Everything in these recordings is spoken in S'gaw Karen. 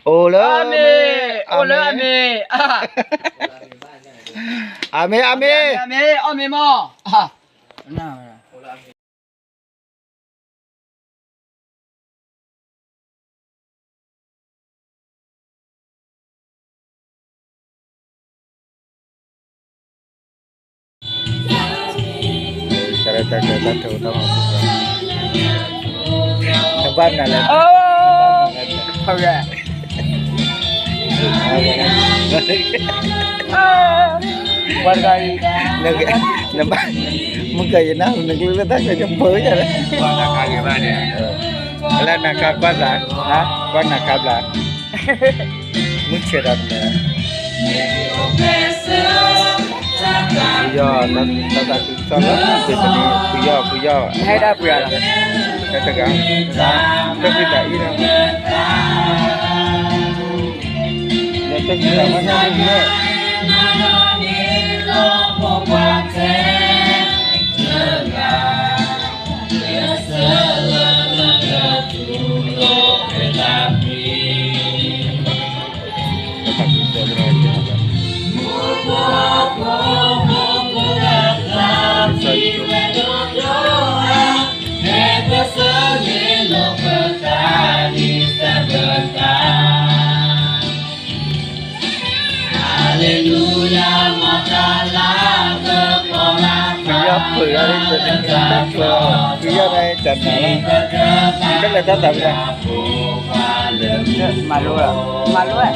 အိၣ်လၢအမ့ၢ်, အိၣ်လၢအမ့ၢ်, အမ့ၢ်, အမ့ၢ်, အမ့ၢ်, အီၣ်မ့ၢ်မီၢ်. တၢ်ရဲၣ်တၢ်ကျဲၤတၢ်ထုးတၢ်မၤပူၤ, တဘၣ်နၤလဲၣ်, ပှၤတဂၤအံၤ, နဘၣ်, မုၢ်ကယနၢ် နကျုၢ်လၢတၢ်ကဲၤကပၢယၤလဲၣ်, လၢနၤခါကွၢ်သး, ကွၢ်နၤခါဘျါ, မုၢ်ဆဲးဒီးတမ့ၢ် ဖုယီၢ်, တၢ်သးခုကစီၣ်လၢ ဘ့းသနံ, ဖုယီၢ်, ဖုယီၢ်, ဟဲဒၣ်ပှဲၤလီၤ, တဂၤ, တဂၤ, တၢ်ဖံးသးအံၤလီၤ, တၢ်ဖံးသးမၤတၢ်ဒ်န့ၣ် ဖုယီၢ်ပှဲၤဂၤလံ, ဖုယီၢ်န့ၣ်တၢ်နၤလီၤ, ကလဲၤတၢ်သးဝံၣ်, မၤလိဝဲ, မၤလိဝဲ.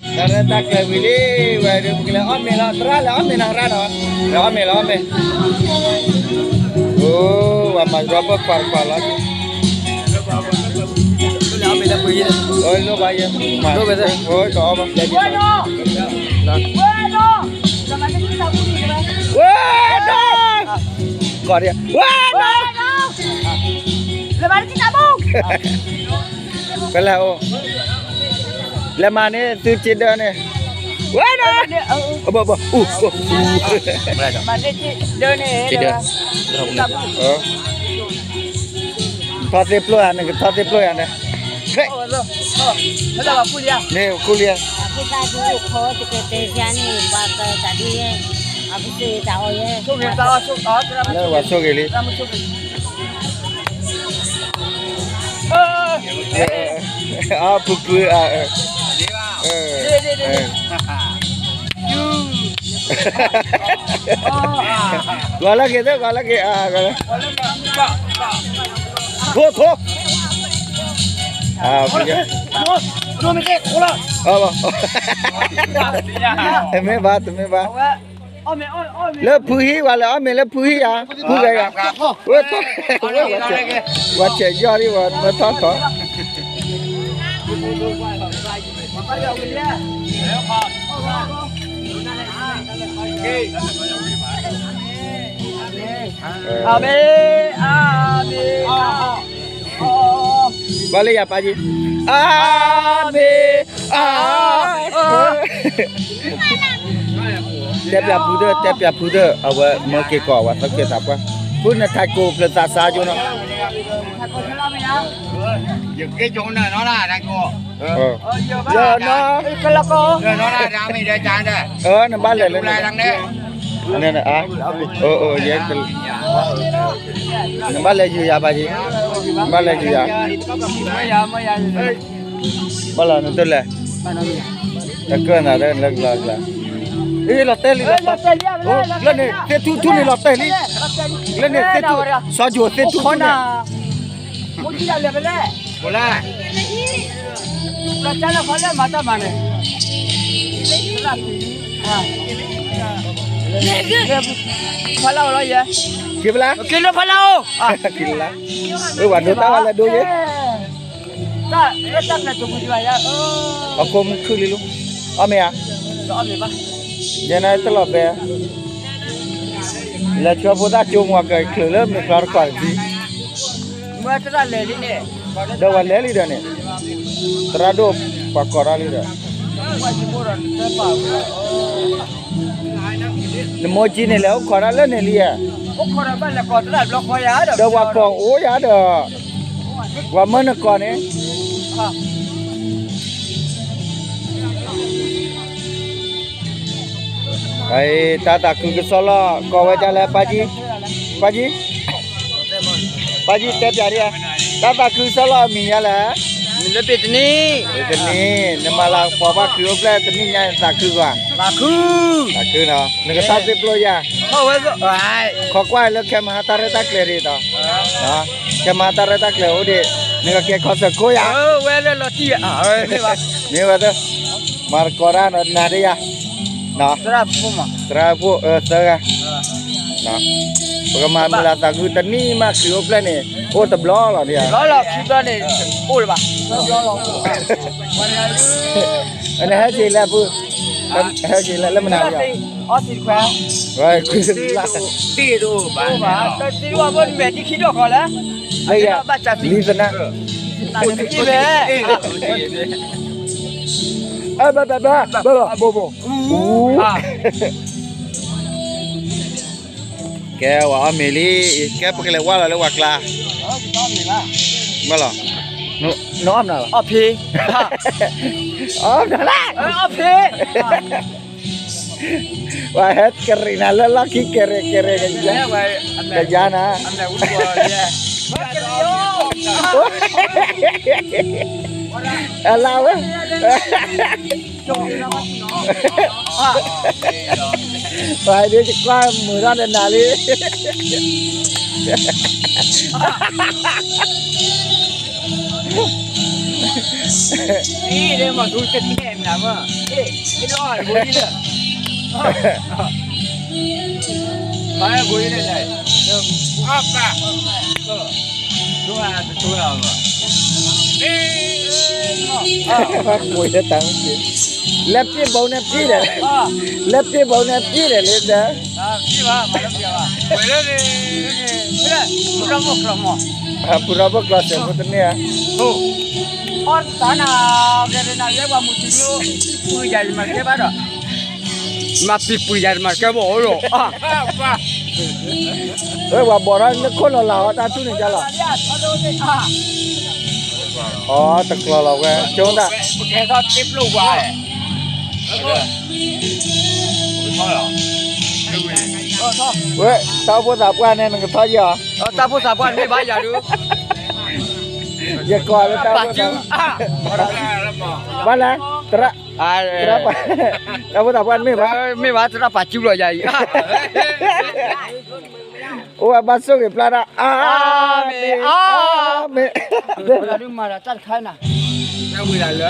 တၢ်ရဲၣ်တၢ်ကျဲၤဝံၤလံ, ဝဲဒၣ်ပကလဲၤအီၣ်မ့ၤလီၤ, သရၣ်လဲၤအီၣ်မ့ၤနီၤ သရၣ်နီၤ, လဲၤအီၣ်မ့ၤ လဲၤအီၣ်မ့ၤ, အိၣ်, ပှၤမၤကရီပၢၢ်ခွါတခွါလီၤ, လိၣ်ဘၣ်ယဲ, လိၣ်ဝဲ, ဝဲဒီး, ဝဲဒီး, ကလဲၤအိၣ်, လဲၤမၤန့ၢ်သုစ့ဒၢန့ၣ်, ဝဲဒီး, ဘၣ်, ထီၣ်သ့ၣ်ပျိၢ်ယၤန့ၣ်, ကထီၣ်သ့ၣ်ပျိၢ်ယၤန့ၣ်, မ့ၢ်ကူလံဧါ, လၢပှၤဆိၣ်ဂ့ၤလံ, အဖုဖု, ဂီၤလၢက့ၤသ့ၣ်, ဂီၤလၢက့ၤ, ထိ, ထိ, တမ့ၢ်ဘၣ်, တမ့ၢ်ဘၣ်, လၢဖုဟံၣ်, ပှၤလဲၤအီၣ်မ့ၤလၢဖုဟံၣ်ဧါ, ဖုဂၤဂၤ, ဝဲထီၣ်, ဝဲဆဲးယီၢ်ဒံး, ဝဲထီၣ်ထီၣ် အၤမ့ၣ်, အၤမ့ၣ်, အၤ, ဘၣ်လၢယၤပာ်က့ၤ, အၤမ့ၣ်, အၤ, တဲပျးဖုသၢ, တဲပျးဖုသၢ, အဝဲမၢက့ၤကီး အဝဲသီက့ၤသးပှၢ်, ဖုနထးကိးဖျၢၣ်သးစါကၠိနီၤ, ယက့ၤကၠိနၤနီၤ, ယနီၤ, နဘၣ်လဲၤလၢန့ၣ်, နဘၣ်လဲၤယူၤယၤဘၣ်က့ၤ, နဘၣ်လဲၤယူၤယၤ, ဘၣ်လီၤနတလဲၤ, တကၢၢ်နၤလၢလၢကလၤကလၤ, အ့ၣ် လီၤတဲာ်လံ, လၢန့ၣ်သ့ၣ်ထူၣ်ထူၣ်န့ၣ်လီၤတဲာ်လံ, လၢန့ၣ်သ့ၣ်ထူၣ်, စီၤယိၤသ့ၣ်ထူၣ်ထူၣ်န့ၣ် လဲၣ်, ဖီလာ်အိၣ်လီၤယဲ, က့ၤဖီလာ်, က့ၤလၢဖီလာ်အိၣ်, က့ၤလၢ, ဝဲဒိးတၢ်ဝဲလၢဒိးယဲ, အခိၣ်မုၢ်ခုၣ်လံလီၤ, အီၣ်မ့ၢ်ဧါ, ယဲန့ၣ်တလီၤဘဲ လဲၤဆှၢဖိသၣ်ကၠိမွၤကချုးလၢမ့ၢ်ချီတကီၢ်တထံ, ဒီးဝဲလဲၤလံဒီးန့ၣ်, သရၣ်ဒိၣ်ပှၤကိးထီၣ်လံဒီး, နမိၢ်ကံန့ၣ်လဲၤအိၣ်ခိးတၢ်လၢန့ၣ်လံဧါ, ဒီးပှၤကိးအိၣ်ယၤဒီး, ပှၤမၢနကိးန့ၣ် တၢ်သးခုကစီၣ်လီၤ ကိးဝဲဒ်လဲၣ် ပၢ်ကံ, ပၢ်ကံ, ပၢ်ကံတဲပၠးဒံးဧါ, တၢ်သးခုကစီၣ်လီၤအမံၤယါလဲၣ်, မံၤလၢပ့ၤတနံၤ, ပ့ၤတနံၤ, နမၤလၤကပီၤဘၣ်ခရံာ်အိၣ်ဖျဲၣ်တနံၣ်ညါန့ၣ်သးခုကွၢ်, သးခု, သးခုနီၤ နကထီၣ်သ့ၣ်ပျိယၤ, ခိးကွၢ်လၢခဲမဟါတၢ်ရဲၣ်တၢ်ကျဲၤဒ်သိး, ခဲမဟါတၢ်ရဲၣ်တၢ်ကျဲၤအိၣ်ဒံး, နကကဲခီဆၢခိၣ်ယၤ, ဝဲလၢလီၤတံၢ်, မ့ၢ်ဝဲ မၤသကိးတၢ်နၤဒ်ယၤ, သရၣ်ဖိ, သၢဂၤ, ပကမၤမုာ်လၤသးခုတနံၣ်မးခရံာ်အိၣ်ဖျဲၣ်န့ၣ် အိၣ်တဘျီလီၤဒ်ယၤ, အိၣ်လီၤခံဘျီန့ၣ်, အိၣ်လၢၤဘၣ်, နဟဲက့ၤလၢပုၢ်, ဟဲက့ၤလၢလၢမနုၤယၤ, သ့ၣ်တအိၣ်ဘၣ်, သ့ၣ်တအိၣ်ဘၣ်, သ့ၣ်တအိၣ်ဘၣ်, လၢယၤ, လံသနၢ် ဘၣ်ဘၣ်ဘၣ်ဘၣ်ဘၣ်ဘၣ်ဘိဘိ, ကဲဝဲအီၣ်မ့ၤလံ, ကဲပကလဲၤဝါလီၤလၢဝဲကျါ, ဘၣ်လီၤ, နအီၣ်မနုၤလီၤ, အီၣ်ဖ့, အီၣ်မနုၤလဲၣ်, အီၣ်ဖ့ ပှၤဟဲကရံးနၤလၢလီၢ်ခံကရံးကရံးကယါ, ကယါနၤ, အလါဝဲ, ပှၤဒ်ယကွၢ်မုာ်ထီၣ်နနၤလံ အ့ လၢမၤထူတကဲမနၤမး, အ့ အ့ လီၤဘိလံလၢ, မၤဘိလံလၢ, အပၢ်, ဒိၣ်တတိလီၤမး, အ့ ကိးလၢတၢ်မ့ၢ်က့ၤ, လၢပျ့ၢ်ဘီန့ၣ်ပျ့ၢ်ဒီး, လၢပျ့ၢ်ဘီန့ၣ်ပျ့ၢ်ဒီးလၢ, ပူၤထီၣ်ဘိၣ်ကျီၢ်, ပူၤထီၣ်ဘိၣ်ကျီၢ်စဲးဖိတန့ၢ်ဧါ, အီၣ်တၢ်နၤ, ကဲနၤလၢပှၤမူထူယိ, ပံပူၤယၤယမၤကဲဘၣ်ဒီး, မၤပံပူၤယၤတမၤကဲဘၣ်အိၣ်လီၤ, ဝဲပှၤဘီၣ်ထီၣ်နခိၣ်လီၤလၢ်အီၤတၢ်ထူၣ်န့ၣ်ကလီၤ, အီတကျီၢ်လီၤဝဲ, ကၠိတၢ်, ကဲထီၣ်တ့ပျိၢ်ဝါ, ဝဲ, တၢ်အိၣ်ဖှိၣ်သးပှၢ်န့ၣ် နကထီၣ်ယီၤ, တၢ်အိၣ်ဖှိၣ်သးပှၢ်န့ၣ်မ့ၢ်ဘၣ်ယၤဒုး, ယကိးလၢတၢ်အိၣ်ဖှိၣ်သး, ဘၣ်လဲၣ်, သရၣ်, တၢ်အိၣ်ဖှိၣ်သးပှၢ်န့ၣ်မ့ၢ်ဘၣ်, မ့ၢ်ဘၣ်သရၣ်ပာ်စုလီၤယၤအံၤ, အိၣ်ဝဲဘၣ်ဆိၣ်ဂ့ၤဖျါတၢ်, အၤမ့ၣ်, အၤမ့ၣ်, တၢ်တခါနၤ ဝဲဘျီဘ့ၣ်လဲၤ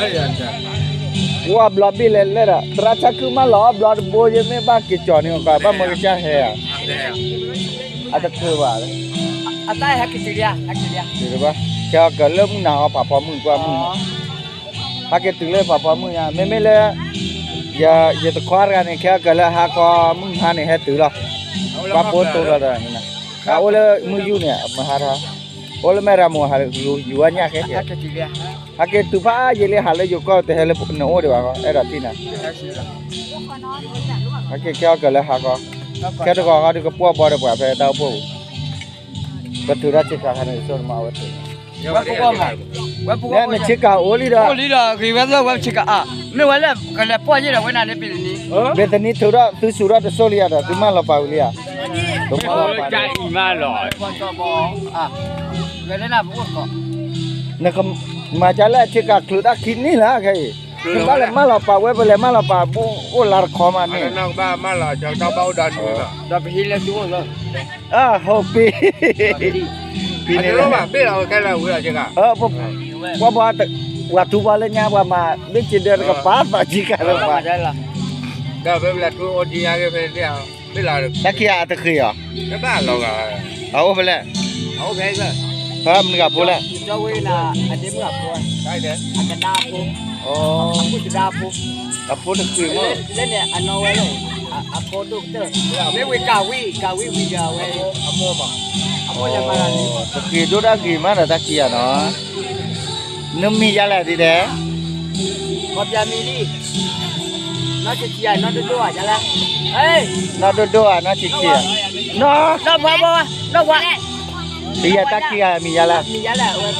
လဲၣ်ဒီး သရၣ်ဆၣ်ခုၣ်မၢလီၤဘျီတဘိယမ့ၢ်ဘၣ်က့ၤကၠီၤန့ၣ် ဘၣ်မၢကစၢ်ဟဲဧါ, အတချုးဘၣ်, အတၢ်ဟဲက့ၤတုၤလံ, ဟဲက့ၤလံ, ခဲအကၢၤလၢမုၢ်နၤအီၤဖးဖီမုၢ်ကွၢ်မုၢ်, ဟဲက့ၤတုၤလၢဖးဖီမုၢ်ညါ မ့မ့ၢ်လၢ ယတခွါတဂၤန့ၣ် ခဲအကၢၤလၢဟါခီမုၢ်ဟါန့ၣ် ဟဲတုၤလီၤ, ပှၤပိတိလီၤဒီး, အအိၣ်လၢမုၢ်ယူၢ်န့ၣ် မဟါထီၣ်, အိၣ်လၢမဲၢ်ရမိၢ်ဟးယူၤဝဲညၣ်ခဲခဲ, ဟဲက့ၤတုၤဖးယံာ်လံ ဟးလၢယိၤကီၢ်တဟဲလၢနအိၣ်ဒံးဘၣ်, အဲၣ်ဒိးထံၣ်နၤ, ဟဲက့ၤခဲအကၢၤလၢဟါခီ, ခဲတဂီၤခီဒုးကပှီၢ်ဘီဒီးပှၤဖဲတၢ်အိၣ်ဖှိၣ်ပူၤ, ပထုးထီၣ်ဆ့ကၤခါန့ၣ် ဆိကမိၣ်အဝဲထုး ဝဲပဂီၢ်မး, ဝဲပဂီၢ် နဆ့ကၤအိၣ်လံဒီး, အိၣ်လံဒီး ဂ့ၤဝဲသၢဝဲဆ့ကၤအါ, မ့ၢ်ဝဲလၢ ကလဲၤပှီၢ်ယဲဒီး ဝဲနၤလၢပ့ၤတနံၤ, ပ့ၤတနံၤထုးထီၣ် သုစူးထီၣ်တစိၢ်လံယၤဒီး သုမၢလီၤပာ်ဝံၤလံဧါ, ပမၢလီၤပာ်, မၢလီၤ, နကမၤကၢ်လၢအဆ့ကၤချုးတၢ်ခံနံၣ်လၢခဲအံၤ, နဘၣ်လဲၤမၢလီၤပာ်ဝဲ ပလဲၤမၢလီၤပာ်ဘူးအိၣ်လါတခီမးန့ၣ်, ဒီးပဟံးလၢသုအိၣ်လီၤ, အဟိပ့ၤ ဖဲန့ၣ်လီၤ, ပှၤဘၣ် ပှၤထူပှၤလၢညါ ပှၤမၤ မ့ၢ်စံးဒၢတကပၤသီၣ်ကံကၤလၢပှၤ, တၢ်ခံဂၤအတဃ့အီၤ, အအိၣ်ဖဲလဲၣ်, မနုၤဂၤဖိလဲၣ်, အဖိတဃ့မး, တဃ့ဒိၣ်တၢ်ဂ့ၤမးဒီးတၢ်ခံဂၤနီၤ, နမံၤယါလဲၣ်ဒ်လဲၣ်, နီၢ်ဒိၣ်ဒိၣ်ဧါ နီၢ်ဆံးဆံးဧါ, နီၢ်, တယၤတၢ်ခံဂၤမံၤယါလဲၣ်, ဖီအဲၣ်ဒိၣ် ဖီအဲၣ်ဆံး, ဖီအဲၣ်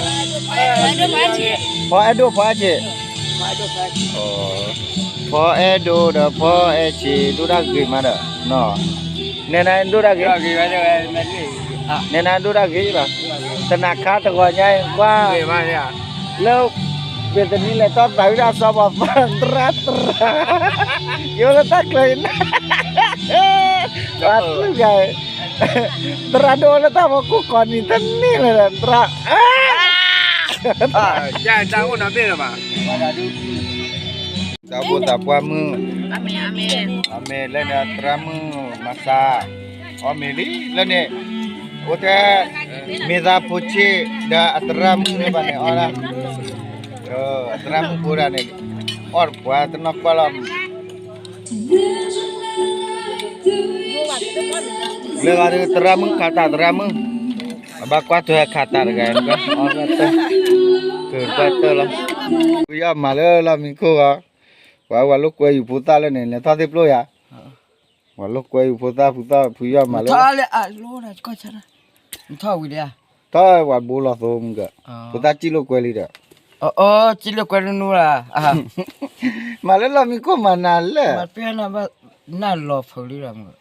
ဒိၣ်ဒီးဖီအဲၣ်ဆံး ဒိၣ်တၢ်ဂ့ၤမးဒီး, နဲနၤဒိၣ်တၢ်ဂ့ၤ, နဲနၤဒိၣ်တၢ်ဂ့ၤလီၤ, တနၤခါတဂီၤညါအံၤကွၢ်, လၢ ဘ့ၣ်သနံလဲၤထီၣ်သးဝံၣ်ဒၣ်စီၤပၤသရၣ်သရၣ်, ယအိၣ်လၢတၢ်ကျဲၤအံၤန့ၣ်, ပှၤတဂၤ, သရၣ်ဒိၣ်လၢတၢ်ဖီခိၣ်ကိးနံၤတန့ၢ်လၢၤဒီး သရၣ်, တၢ်အိၣ်သးပှၢ်မုၣ်, အမ့ၢ်လၢန့ၣ် အသရၣ်မုၣ်မၤစၢ်, အီၣ်မ့ၤလံလၢန့ၣ်, အိၣ်ထဲ, မ့ၢ်သးဖိဆ့ၣ်ဒီးအသရၣ်မုၣ်န့ၣ်ဘၣ်န့ၣ် အီၣ်ဒၣ်, အသရၣ်မုၣ်ဖိဒၣ်န့ၣ်, အီၣ်တပှၢ်တနီၢ်ကွၢ်လီၤ, လၢဂၤဒီးသရၣ်မုၣ်ခးတၢ်သရၣ်မုၣ်, အဘၣ်ကွၢ်ထွဲခးတၢ်တဂၤ, အီၣ်တၢ်, ကတၢၢ်လီၤ, ဖုယီၢ်မၤလၢလီၢ်မံခိၣ်ဂီၤ, ပှၤဝဲလိာ်ကွဲယူၤဖိသၣ်လၢန့ၣ် လဲၤထီၣ်သ့ၣ်ပျိယၤ, ဝဲလိာ်ကွဲယူၤဖိသၣ်ဖုသၣ်ဖုယီၢ်မၤလၢ, ထီၣ်ဝဲပှၤဘိလီၤသိမုၢ်က, ဖိသၣ်စံၣ်လိာ်ကွဲလံဒီး, စံၣ်လိာ်ကွဲနူနူလၢ, မၤလၢလီၢ်မံခိၣ်မၤနၤလဲၣ်, နလီၤဖုးလံဒီး,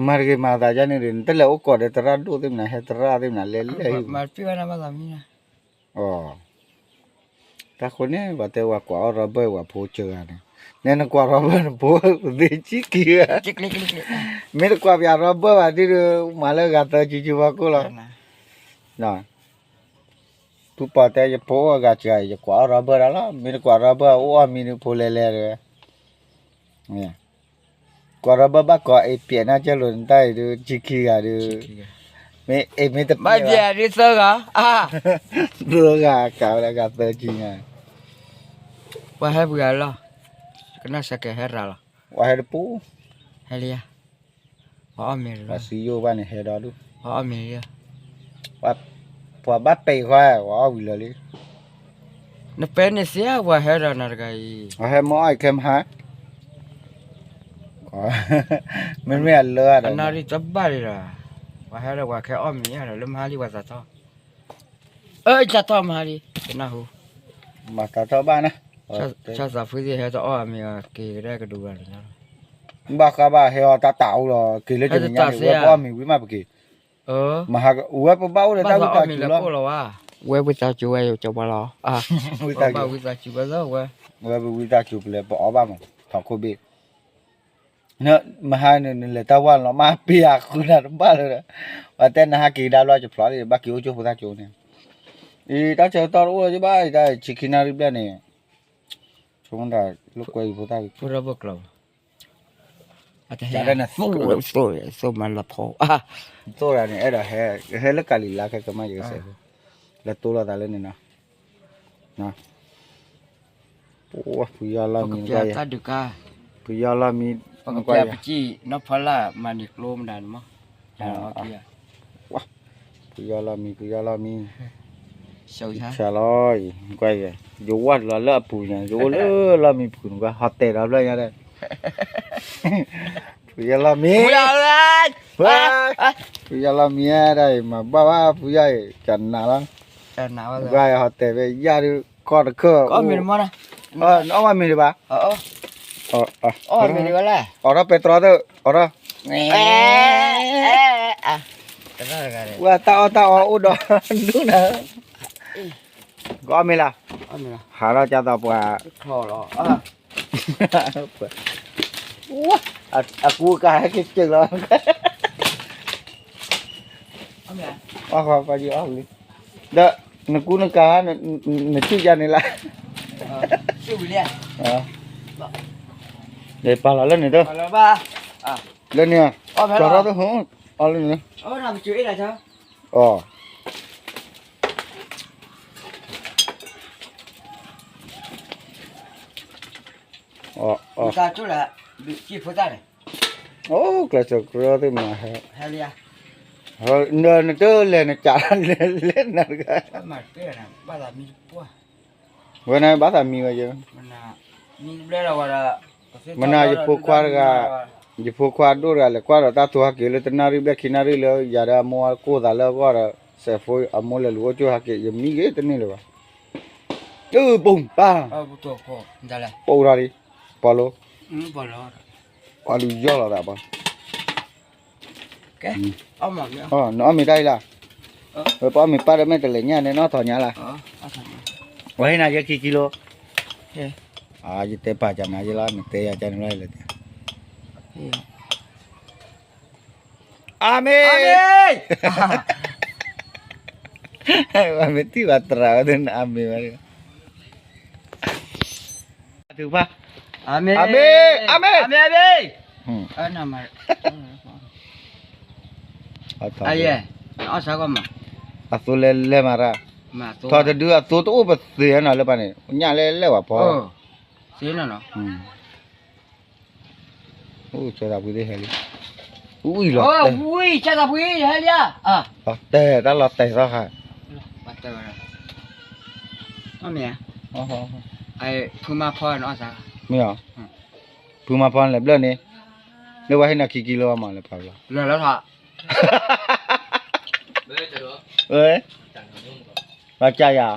မၤတဂ့ၤမၤသးဒ်န့ၣ်ဒီး နတလဲၤအိၣ်ကိးဒီးသရၣ်ဒိၣ်သ့ၣ်မနၤ ဟဲသရၣ်သ့ၣ်မနၤ လဲၤလဲၣ်, မၤတပ့ၢ်ဘၣ်နဘၣ်သးမံနီၤ, တၢ်ဃိန့ၣ် ပှၤတဲဝဲကွၢ်အီၣ်ရီဘၢၣ် ပှၤဖိစၢဂၤန့ၣ်, နဲနကွၢ်ရီဘၢၣ်နဖိသ့ဆံးခံဂၤ, မ့ၢ်တကွၢ်ပၠးရီဘၢၣ်ဘၣ်ဒ်ဒီး မၤလၢဂၤသၢဆံဆံဖီခိၣ်လီၤ, ဖုပီၤတဲယဖိအိၣ်အဂၤစှၤ ယကွၢ်အီၣ်ရီဘၢၣ်ဒၣ်လီၤ, မ့ၢ်တကွၢ်ရီဘၢၣ်အိၣ်အီၣ်မံၤဒုးဖိလဲၤလဲၤတဝဲ, ကွၢ်ရီဘၢၣ်ဘၣ်ကိးအ့ၣ်ပျဲးနၢ်ကၢၢ်လိာ်နတၢ်အံၤဒုး ဆံခံဂၤဒုး, မ့ၢ်အ့ၣ်မ့ၢ်တပျဲးဘၣ်, သၢဂၤ, သၢဂၤကးဝဲလၢဂၤသၢဆံညါ, ပှၤဟဲပှၤလီၤ, ကနၣ်စဲးကဲးဟဲရၤလီၤ, ပှၤဟဲတပူၤ, ဟဲလံဧါ, ပှၤအီၣ်မ့ၤလီၤ, ပှၤစံယိၣ်ဘၣ်န့ၣ်ဟဲဒီးဒုး, ပှၤအီၣ်မ့ၤလံ, ပှၤဘၣ်ပဲာ်ဃီ, ပှၤအီၣ်ဝံၤလၢာ်လံ, နပဲန့ၣ်သ့ဧါ ပှၤဟဲဒီးနၤတဂၤအံၤ, ပှၤဟဲမ့ၢ်အီၣ်အံၤခဲမဟါ, မ့မ့ၢ်အလၢအဒီး, အနၣ်ရံၣ်တဘၣ်လံဒီး, ပှၤဟဲဒီးပှၤခဲအီၣ်မ့ၤဧါဒီး လၢမဟါလံပှၤသးထီၣ်, အၢ သးထီၣ်မဟါလံ, ကနၢ်ဟူ, မၤသးထီၣ်ဘၣ်န့ၣ်, ဆၣ်သးဖုသ့ၣ်ဟဲတအီၣ်အမ့ၤအီၤက့ၤကဒါကဒိဂၤန့ၣ်, ဘၣ်ဃးဘၣ်ဟဲအီၤတၢ်တၢ်အိၣ်လီၤ က့ၤလၢတနံၤညါန့ၣ် ဝဲပအီၣ်မ့ၤဝံၤမးပက့ၤ, မဟါဝဲပဘၣ်အိၣ်ဒီးတၢ်ဝံသးစူၤလီၤ, ဝဲဝံသးစူၤဝဲယကၠီဘၣ်လီၤ, ဝံသးစူၤ, ဝဲပဝံသးစူၤပလဲၤပအီၣ်ဘၣ်မး ထီခိၣ်ဘ့ၣ် မဟါန့ၣ် နလဲၤတၢ်ဝါလီၤမး ပ့ၤအဃုနၤတဘၣ်လၢၤဒီး, ပှၤတဲနဟါက့ၤကဒါဘျီ ယဖျိးလံ ဘၣ်က့ၤအိၣ်ကၠိဖိသၣ်ကၠိန့ၣ်, အံၤ တၢ်ဆၢကတီၢ်တအိၣ်လၢၤဘၣ် တၢ်ဆံခံနၣ်ရံၣ်ဘျဲၣ်န့ၣ်, ဆိကမိၣ်တၢ်လိာ်ကွဲအံၤဖိသၣ်ကၠိ, တၢ်ဒ်န့ၣ် သိၣ်မၤလီၤဖိ, သိၣ်တၢ်န့ၣ် အဲၣ်ဒိးဟဲ ဟဲလၢကၤလံၤလါခဲကမၣ် ယကစဲးဖိ, လဲၤတိလိာ်သးလၢန့ၣ်နီၤ. ပှၤဖုယီၢ်လီၢ်မံ, ဖုယီၢ်လီၢ်မံ, ပကပကံနီၢ်ဖီလာ်မၤန့ၢ်ကျိမနုၤန့ၣ်မး, ဖုယီၢ်လီၢ်မံ ဖုယီၢ်လီၢ်မံ, ဆၢလီၤအံၤ ကွၢ်ယဲ, ယဝၢ်လီၤလၢအပူၤညါ ယအိၣ်လၢလီၢ်မံဖုးနကွၢ် ဟီတဲာ်ဒီးဖျၢၣ်ညါဒီး, ဖုယီၢ်လီၢ်မံ, ဖုယီၢ်လီၢ်မံဒၣ်အံၤ မၤဘၣ်ဘၣ်ဖုယီၢ်အံၤ ကနးလီၤ, ကွၢ်ယဲဟီတဲာ်ဖဲယၢ်ဒုး ကီၢ်တခၢၣ်, နအီၣ်ဘၣ်မ့ၤဒံးဘၣ်, အီၣ်ထီၣ်ပဲတြီသၢ, အီၣ်ထီၣ်, ဝဲတၢ်အီၣ်တၢ်အီအိၣ်ဒီးဒူၣ်နၤ, ကအီၣ်မ့ၤလၢ, ဟးထီၣ်ကၢ်သးပှၤ, အကူအကၤဟဲက့ၤစၢၢ်လီၤ, အီၣ်ဃီပာ်ယအီၣ်လံ, ဒီးနကူနကၤ, နဆံၣ်ယၤန့ၣ်လၢ, ပာ်လီၤလၢန့ၣ်တ, လၢန့ၣ်, ကၠီထီၣ်တဟိ, အီၣ်လၢန့ၣ်, အီၣ်, အိၣ်, ကျဲးစၢးကြၢးသ့ၣ်မး, နတလဲၤနကးလဲၤလဲၤနၤတဂၤ, ဝဲန့ၣ်ဘၣ်သးမံဝဲယဲ, မနၤယဖိခွါတဂၤ, ယဖိခွါဒိၣ်တဂၤလဲၤကွၢ်ဒီးတၢ်သိဟဲက့ၤလၢတနၣ်ရံၣ်ဘျဲၣ်ခံနၣ်ရံၣ်လၢယၤဒီးအမိၢ်ကိၢ်သးလၢအဂီၢ်ဒီး, စဲးဖိအမိၢ်လဲၤလူၤအိၣ်ကၠိဟဲက့ၤ ယမံဂ့ၤတန့ၢ်လၢၤဘၣ်, အပူၤပၢ်, ပအိၣ်ထီၣ်လံ, ပီၤလိ, ပီၤလူၤယီၢ်လီၤသးပီၤ နအီၣ်မ့ၤတၢ်အံၤလၢ, ပအီၣ်မ့ၤပၢ်ဒီးမ့ၢ်တလဲၤညၣ်န့ၣ် နီၢ်ထီၣ်ညါလၢ, ဝဲဟ့ၣ်နၤယဲခံကံလိ, ယတဲပာ်ကနၤယဲလီၤ နတဲယၤကန့ၣ်လီၤလဲၤတဲ, အၤမ့ၣ်, မ့ၢ်တံၢ်ဘၣ်တရၤဝဲသ့ၣ်နအၤမ့ၣ်ဝဲ, အၤမ့ၣ်, အၤမ့ၣ်, အၤမ့ၣ်, အသိလဲၤလဲၤမၤရၣ်, ထီၣ်တဒုအသိတအိၣ်ပသ့ၣ်နီၤလၢပှၤန့ၣ် ညၣ်လဲၤလဲၤဝဲဖီ, ဆဲသးဖှံသ့ၣ်ဟဲလံ, ဝံၣ်လီၤ, ဝံၣ်ဆဲသးဖှံဟဲလံ, တဲတၢ်လီၤတဲာ်သီခါ, မ့ၢ်, ဖုမါဖီလဲၤဘျၢၣ်န့ၣ်, လၢဝဲဟ့ၣ်နၤခံကံလိမးလၢပှၤဘျီ, ပှၤကးယၤ,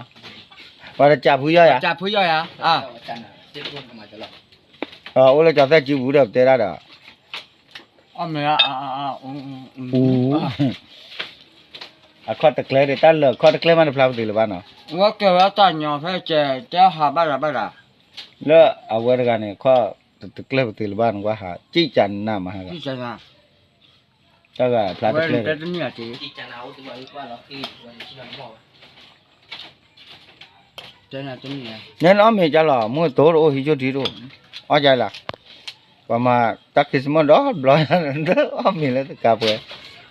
ပှၤတကးဖုယီၢ်ယၤ, အိၣ်လၢကၠီၤသဲၣ်စုပူၤဒီးပတဲဒၣ်ဒီး, အခီၣ်တကျဲဒီး တၢ်လၢာ်အခီၣ်တကျဲမးတဖျါပသ့ၣ်လၢၤဘၣ်နီၤ, ဝဲကဲဝဲတၢ်ညီဖဲကဲ တဲဟးဘၣ်ဒၣ်ဘၣ်ဒၣ်, လၢအဝဲတဂၤန့ၣ် အခီၣ်တကျဲပသ့ၣ်လၢၤဘၣ်နကွၢ်ဟး ကံၣ်ကနးမးဟးဂၤ, တၢ်ဂၤဖျါတကျဲ, နဲနအီၣ်မ့ၤကၢ်လီၤ မုၢ်တိၢ်တအိၣ်ဟံးကၠိထံတအိၣ်, အီၣ်ကၢ်လီၤ, ပှၤမၤတၢ်ခရံၣ်စမၢၣ်ဒီဘျီ, အီၣ်မ့ၤလၢတကးပှဲၤ,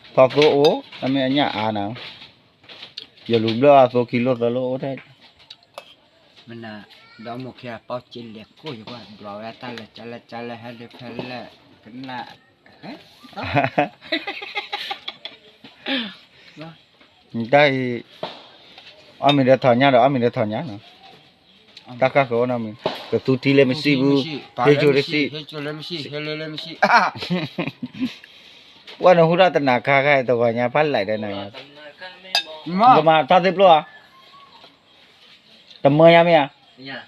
ထီၣ်သိအိၣ် အမ့ၢ်အညၣ်အါနၤ, ယလူၤဘျၢၣ်အသိခံလိာ်သၢလိာ်အိၣ်ထဲ မနၤ, ဒီးမိၢ်ခံဂၤပီစ့လဲၤကိၢ်ယကွၢ် ဘျီဝဲတၢ်လဲၤကၢလဲၤကၢလဲၤဟဲဒ်ဖဲလဲၣ်, ကနၣ်, တၢ်အံၤ, အီၣ်မ့ၤဒီးထီၣ်ညါဒီး အီၣ်မ့ၤဒီးထီၣ်ညါနီၤ, တၢ်ဃၣ်ဃၢၤအိၣ်နီတမံၤ, ကသူထံလၢမံစံးဘူး, ဟ့ၣ်ကၠိလၢမံစံး, ဟ့ၣ်ကၠိလၢမံစံး, ပှၤနဟူထီၣ်တနၤခါခါတဂီၤညါဖးလဲၣ်ဒီးနၤ, ကမၤထီၣ်သ့ၣ်ပျိၢ်ဧါ, တမၢယါမ့ၢ်ဧါ,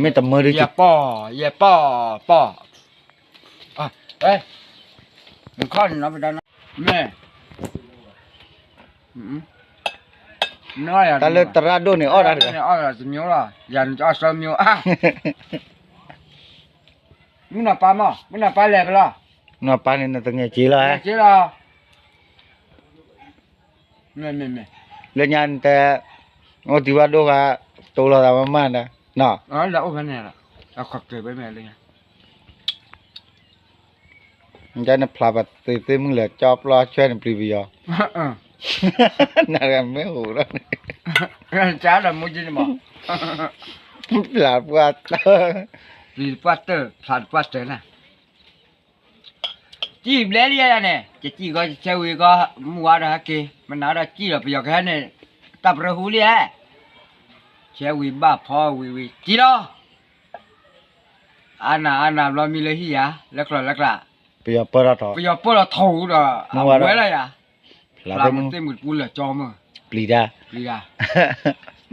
မ့ၢ်တမၢဒ်, ယပီၢ်, ယပီၢ်, ပီၢ်, နခီၣ်န့ၣ်နီၤ ပဒါနီၤ, မ့ၢ်, တၢ်လၢသရၣ်ဒိၣ်န့ၣ်အီၣ်တၢ်တဂၤ, အီၣ်တမံၤလီၤ, ယၤန့ၣ်အီၣ်သၢမံၤ, မုၢ်နီၢ်ပၢ်မး မုၢ်နီၢ်ပၢ်လဲၤဖဲလဲၣ်, နီၢ်ပၢ်န့ၣ်နတငဲၤက့ၤလီၤ, လၢညါနတဲ, အိၣ်တုၤဘၣ်ဒိၣ်ဃာ်, တိလီၤသးမးမးဒီး, န, နဖျါပသ့ၣ်သ့ၣ်မုၢ်လဲၤ ကၠီပျီဆွဲန့ၣ်ပျံၤပယီၤ, နတဂၤမ့ၢ်ဟူးဒီးန့ၣ်, ဖျါပှၢ်တၢၢ်, ပျံၤပှၢ်တၢၢ်ဖျါပှၢ်တၢၢ်နၤ စံၣ်ဘျဲလံယၤန့ၣ် ကစံၣ်ကီကဆၢဝံၤကီ မုၢ်ဝါဒီးဟဲက့ၤ မနုၤဒီးစံၣ်ဒီးပယီၤကဟဲန့ၣ် တၢ်ပရၢဟူလံဧါ, ဆၢဝံၤဘၣ်ဖီဝံၤဝံၤစံၣ်လီၤ, အါနၤအါနၤဘျီမံလၢဟံၣ်ယၤ လၢကျီၢ်လၢကျါ, ပယီၤပၢၢ်ထီၣ်, ပယီၤပၢၢ်လီၤထီၣ်ဟူဒီး အဝဲလီၤယၤ, ဖျါသ့ၣ်မုၢ်တပူၤလၢာ်ကၠီမုၢ်, ပျံၤတၢ်, ပျံၤတၢ်,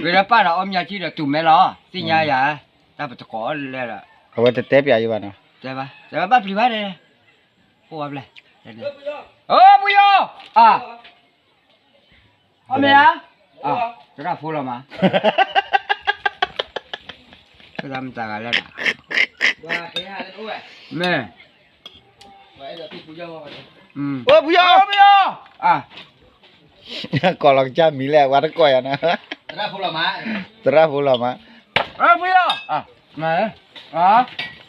ဝဲဒၣ်ပၢ်ဒီးအီၣ်မၠါကံဒီးတူၢ်မဲလီၤ, သ့ၣ်ညါယၤ, တၢ်ပတကိးလဲၣ်ဒီး, အဝဲတတဲပျးယဘၣ်နီၤ, တဲဘၣ်ပျံၤဘၣ်န့ၣ်, အိၣ်ဝဲဖျဲၣ်, အိၣ်ပယီၤ, အါ, အီၣ်မ့ၢ်ဧါ, သရၣ်ဖိလီၤမး, သရၣ်မတၤဂၤလဲၣ်, မ့ၢ်, အိၣ်ဖုယီၢ်, ဖုယီၢ်, ကိးလီၤကစၢ်မံၤလဲၣ် ဝဲတကိးယၤနၤ, သရၣ်ဖိလီၤမး, သရၣ်ဖိလီၤမး, ဖုယီၢ်,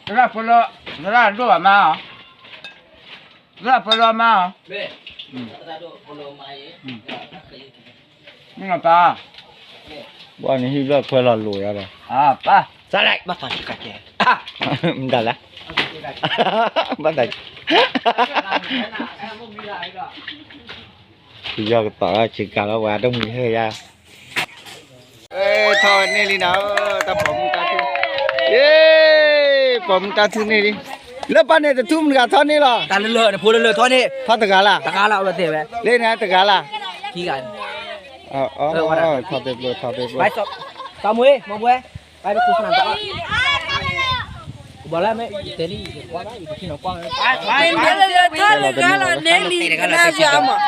သရၣ်ဖိလီၤ, သရၣ်ဒိၣ်အမါ, သရၣ်ဖိလီၤမါ, မ့ၢ်ပၢ်, ဘၣ်န့ၣ်ဟံၣ်ဘျၢၣ်ခွဲလီၤလိာ်ယၤဒီး, ပၢ်, မတၤလဲၣ်, ဘၣ်တၢ်, ယီၢ်ကတီၤဆ့ကၤလီၤ ပှၤတမုာ်ဟဲယၤ, ထီၣ်ဝဲန့ၢ်လံနၤ, တၢ်ပိာ်မုၣ်တၢ်ထူၣ်, ပိာ်မုၣ်တၢ်ထူၣ်န့ၢ်လံ, လၢပၢ်န့ၣ်တထူၣ်မတၤဂၤထီၣ်န့ၢ်လီၤ, တၢ်လၢလၢနဖိလၢလၢထီၣ်န့ၣ်, ထီၣ်တဂၤလၢ်, တဂၤလၢ်အဝဲသ့ၣ်ဝဲ, လၢန့ၣ်တဂၤလၢ်, ခံဂၤ, ထီၣ်တဘျီ, ထီၣ်တဘျီ, တၢ်မွေး, မ့ၢ်ဝဲ, ဘၣ်တခိၣ်ဆနၢ်တၢ်, ကဘီလၢမ့ၢ်တဲလံ, ကွၢ်ဘၣ်, ယကထံၣ်နီၤကွၢ်ဝဲ, လၢလၢထီၣ်န့ၢ်လံ, ကနၣ်ယၤမး